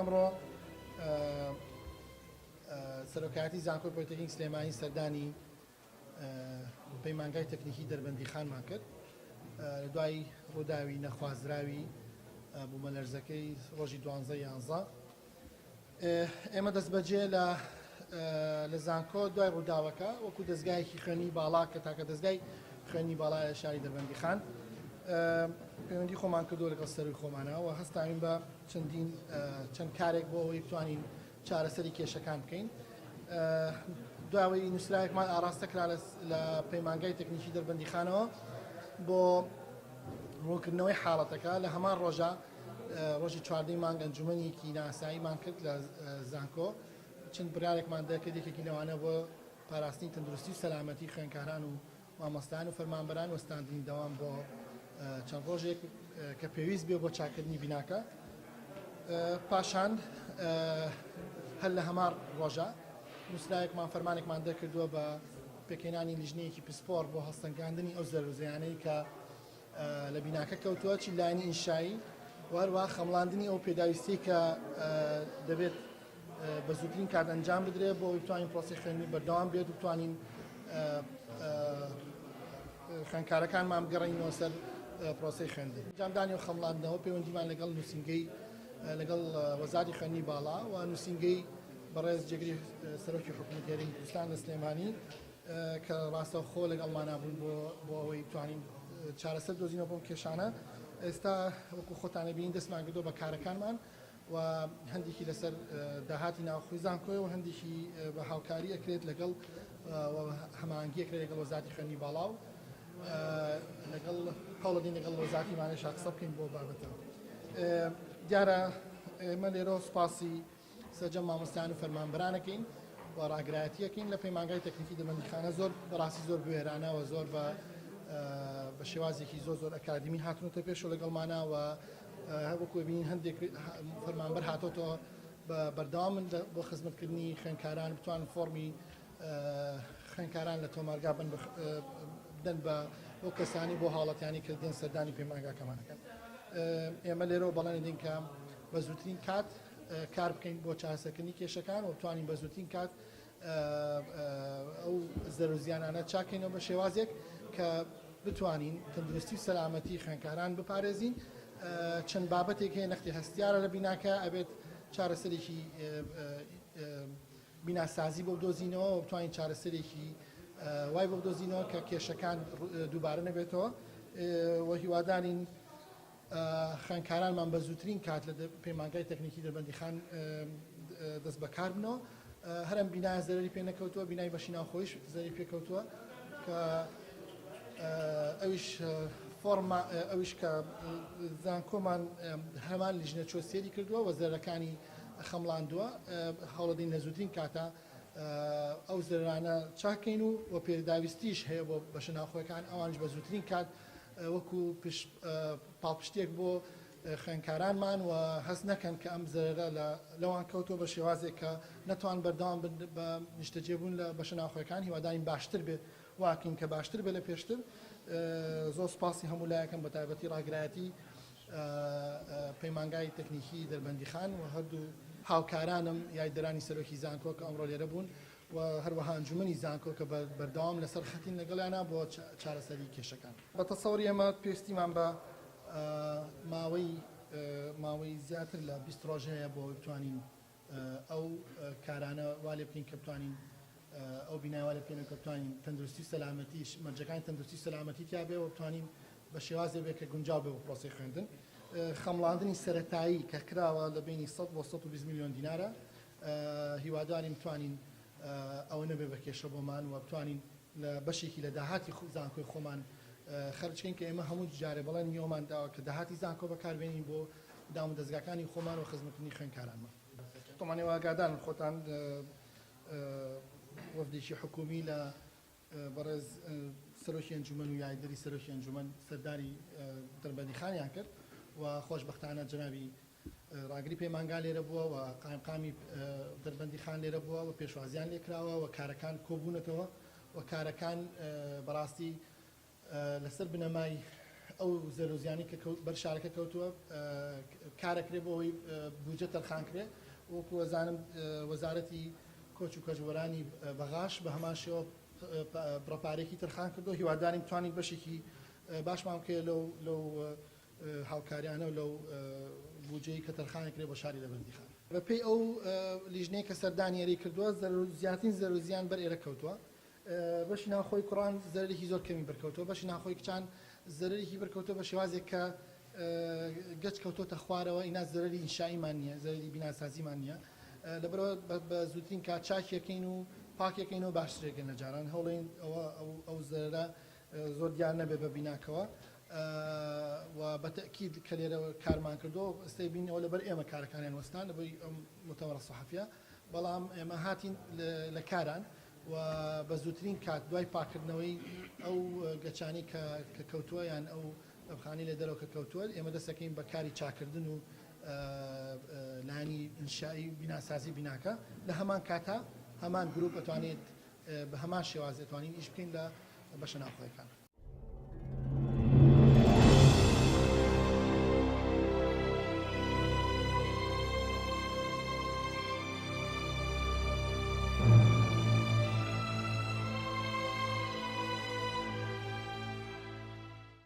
ئەمڕۆ سەرۆکایەتی زانکۆی پۆلیتەکنیک سلێمانی سەردانی پەیمانگای تەکنیکی دەربەندیخانمان کرد لە دوای ڕووداوی نەخوازراوی بوومەلەرزەکەی ڕۆژی دوانزە یانزە ئێمە دەستبەجێ لە لە زانکۆ دوای ڕووداوەکە وەکو دەزگایەکی خوێندنی باڵا کە تاکە دەزگای خوێندنی باڵایە شاری دەربەندیخان پەیوەندی خۆمان کردو لەگەڵ سەروی خۆمانە و هەستاوین بە چەندین چەند کارێک بۆ ئەوەی بتوانین چارەسەری کێشەکان بکەین دواوەی نووسراوێکمان ئاراستە کرا لە پەیمانگای تەکنیکی دەربەندیخانەوە بۆ ڕوونکردنەوەی حاڵەتەکە لە هەمان ڕۆژە ڕۆژی چواردەی مانگ ئەنجومەنێکی ناساییمان کرد لە زانکۆ چەند بڕیارێکمان دەرکرد یەکێکی لەوانە بۆ پاراستنی تەندروستی و سەلامەتی خوێندکاران و مامۆستایان و فەرمانبەران وەستاندنی دەوام بۆ چەند ڕۆژێک کە پێویست بێ بۆ چاکردنی بیناکە پاشان هەر لە هەمان ڕۆژە نووسراوێکمان فەرمانێکمان دەرکردووە بە پێکهێنانی لیژنەیەکی پسپۆڕ بۆ هەڵسەنگاندنی ئەو زەرەر و زیانەی کە لە بیناکە کەوتووە چی لایەنی ئینشایی و هەروەها خەمڵاندنی ئەو پێداویستیەی کە دەبێت بە زووترین کات ئەنجام بدرێت بۆ ئەوەی بتوانین پرۆسەی خوێندنی بەردەوام بێت و بتوانین خوێندکارەکانمان بگەڕێنەوە سەر پرۆسەی خوێندن. ئەنجامدانی و خەمڵاندنەوە پەیوەندیمان لەگەڵ نووسینگەی لەگەڵ وەزارەتی خوێندنی باڵا و نووسینگەی بەڕێز جێگری سەرۆکی حکوومەتی هەرێمی کوردستان لە سلێمانی کە ڕاستەوخۆ لەگەڵمانا بوون بۆ بۆ ئەوەی بتوانین چارەسەر دۆزینەوە بۆم کێشانە ئێستا وەکو خۆتانە بین دەستمان کردو بە کارەکانمان و هەندێکی لەسەر داهاتی ناوخۆی زانکۆیە و هەندێکی بە هاوکاری ئەکرێت لەگەڵ هەماهەنگی ئەکرێت لەگەڵ وەزارەتی خوێندنی باڵا و لەگەڵ هەوڵەدەین لەگەڵ وەزارەتی مانێشا قسە بکەین بۆ بابەتە دیارە ئێمە لێرەوە سوپاسی سەرجەم مامۆستایان و فەرمانبەرانەکەین و ڕاگرایەتیەکەین لە پەیمانگای تەکنیکی دەربەندیخانە زۆر بەڕاستی زۆر بوێرانە و زۆر بە بە شێوازێکی زۆر زۆر ئەکادیمی هاتنەتە پێش و لەگەڵمانە و وەکو بینین هەندێک فەرمانبەر هاتۆتەوە بە بەردەوامن بۆ خزمەتکردنی خوێندکاران بتوان فۆڕمی خوێندکاران لە تۆمارگا بن بدەن بە بۆ کەسانی بۆ هاوڵاتیانی کە دێن سەردانی پەیمانگاکەمانەکەن ئێمە لێرەوە بەڵێن دەدەین کە بە زووترین کات کار بکەین بۆ چارەسەرکردنی کێشەکان و بتوانین بە زووترین کات ئەو زەرەر و زیانانە چاکەینەوە بە شێوازێک کە بتوانین تەندروستی و سەلامەتی خوێندکاران بپارێزین چەند بابەتێک هەیە نەختی هەستیارە لە بیناکە ئەبێت چارەسەرێکی بیناسازی بۆ بدۆزینەوە و بتوانین چارەسەرێکی وای بۆ بدۆزینەوە کە کێشەکان دووبارە نەبێتەوە و هیوادارین خوێندکارانمان بە زووترین کات لە پەیمانگای تەکنیکی دەربەندیخان دەست بەکار بنەوە. هەر ئەم بینایە زەرەری پێ نەکەوتووە، بینای بەشی ناوخۆیش زەرەری پێ کەوتووە کە ئەویش فۆرما ئەویش کە زانکۆمان هەمان لیژنە چووە سێری کردووە و زەرەکانی خەمڵاندووە. هەوڵەدەین لە زووترین کاتا ئەو زەرەرانە چاککەین و و پێداویستیش هەیە بۆ بەشە ناوخۆیەکان ئەوانیش بە زووترین کات وەکو پاڵپشتیەک بۆ خوێندکارانمان و هەست نەکەن کە ئەم زەرەرە لە لەوان کەوتووە بە شێوازێک کە نەتوان بەردەوام بن بە نیشتەجێبوون لە بەشە ناوخۆیەکان هیوادارین باشتر بێت واکەین کە باشتر بێت لە پێشتر زۆر سوپاسی هەموو لایەکەم بە تایبەتی ڕاگرایەتی پەیمانگای تەکنیکی دەربەندیخان و هەردوو هاوکارانم یاریدەرانی سەرۆکی زانکۆ کە ئەمڕۆ لێرە بوون و هەروەها ئەنجومەنی زانکۆ کە بەردەوام لەسەر خەتین لەگەڵیانا بۆ چارەسەری کێشەکان. بە تەسەوری ئێمە پێویستیمان بە ماوەی ماوەی زیاتر لە 20 ڕۆژ هەیە بۆ ئەوەی بتوانین ئەو کارانە وا لێ بکەین کە بتوانین ئەو بینایە وا لێ بکەین کە بتوانین تەندروستی و سەلامەتی مەرجەکانی تەندروستی و سەلامەتی تیا بێ و بتوانین بە شێوازێ بێ کە گونجاو بێ بۆ پرۆسەی خوێندن. خەمڵاندنی سەرەتایی کە کراوە لە بەینی 100 بۆ 120 ملیۆن دینارە. هیوادارین بتوانین ئەوە نەبێ بە کێشە بۆمان و بتوانین لە بەشێکی لە داهاتی زانکۆی خۆمان خەرج کەین کە ئێمە هەموو جارێ بەڵێنی ئەومان داوە کە داهاتی زانکۆ بەکاربێنین بۆ دام و دەزگاکانی خۆمان و خزمەتکردنی خوێندکارانمان. تەبعەن ئێوە ئاگادارن خۆتان وەفدێکی حکوومی لە بەڕێز سەرۆکی ئەنجومەن و یاریدەری سەرۆکی ئەنجومەن سەردانی دەربەندیخانیان کرد و خۆشبەختانە جەنابی ڕاگری پەیمانگا لێرە بووە و قایمقامی دەربەندیخان لێرە بووە و پێشوازیان لێکراوە و کارەکان کۆبوونەتەوە و کارەکان بەڕاستی لەسەر بنەمای. ئەو زەرەر و زیانی کە بەر شارەکە کەوتووە کارەکرێ بۆ ئەوەی بودجە تەرخان کرێ. وەکو ئەزانم وەزارەتی کۆچ و کۆچبەرانی بەغاش بە هەمان شێوە بڕە پارەیەکی تەرخان کردووە. هیوادارین بتوانین بەشێکی باشمان بکەوێت لەو لەو هاوکاریانە و لەو بودجەی کە تەرخان کرێ بۆ شاری دەربەندیخان. بەپێی ئەو لیژنەی کە سەردانی ئێرەی کردووە، زیاترین زەرەر و زیان بەر ئێرە کەوتووە. بەشی ناوخۆی کوڕان زەرەرێکی زۆر کەمی بەرکەوتووە، بەشی ناوخۆی کچان زەرەرێکی بەرکەوتووە بە شێوازێک کە گەچ کەوتۆتە خوارەوە، ئینا زەرەری ئینشائیمان نییە، زەرەری بیناسازیمان نییە. لەبەرئەوە بە زووترین کات چاکیەکەین و پاکیەکەین و باشترێکەین لە جاران. هەوڵین ئەوە ئەو زەرەرە زۆر دیار نەبێت بە بیناکەوە و بە تەئکید کە لێرە کارمان کردووە ئێستا بین ئەوە لەبەر ئێمە کارەکانیان وەستان لەبەر ئەم موتەمەرە سەحەفیە، بەڵام ئێمە هاتین لە کاران و بە زووترین کات دوای پاککردنەوەی ئەو گەچانەی کە کەوتووە یان ئەو بەبخانەی لە دەرەوە کە کەوتووە ئێمە دەستەکەین بە کاری چاکردن و لایەنی ئینشائی بیناسازی بیناکە. لە هەمان کاتا هەمان گروپ ئەتوانێت بە هەمان شێواز ئەتوانین ئیش بکەین لە بەشە ناوخۆیەکان.